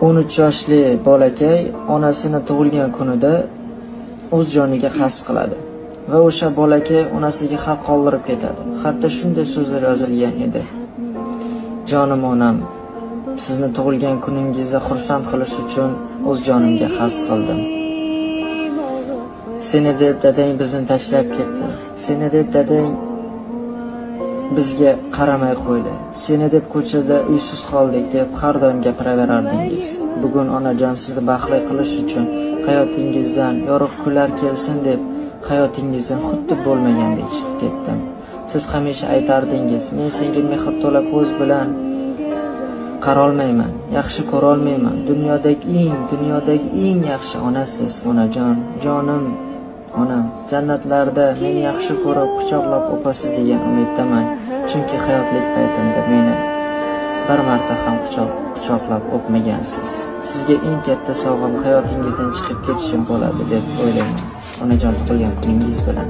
13 yoshli bolakay onasini tug'ilgan kunida o'z joniga qasd qiladi va o'sha bolakay onasiga xat qoldirib ketadi. Xatda shunday so'zlar yozilgan edi: Jonim onam, sizni tug'ilgan kuningizda xursand qilish uchun o'z jonimga qasd qildim. Seni deb dadang bizni tashlab ketdi. Seni deb dadang bizga qaramay qo'ydi. Seni deb ko'chada uysiz qoldik deb har doim gapiraverardingiz. Bugun onajon sizni baxtli qilish uchun hayotingizdan yorug' kunlar kelsin deb hayotingizdan xuddi bo'lmagandek chiqib ketdim. Siz hamisha aytardingiz, men senga mehr to'la ko'z bilan qarolmayman, yaxshi ko'rolmayman. Dunyodagi eng yaxshi onasiz, onajon, jonim onam. Jannatlarda meni yaxshi ko'rib, quchoqlab o'pasiz degan umiddaman. Chunki hayotlik paytimda meni bir marta ham quchoqlab o'pmagansiz. Sizga eng katta sovg'am hayotingizdan chiqib ketishim bo'ladi deb o'ylayman. Onajon, tug'ilgan kuningiz bilan.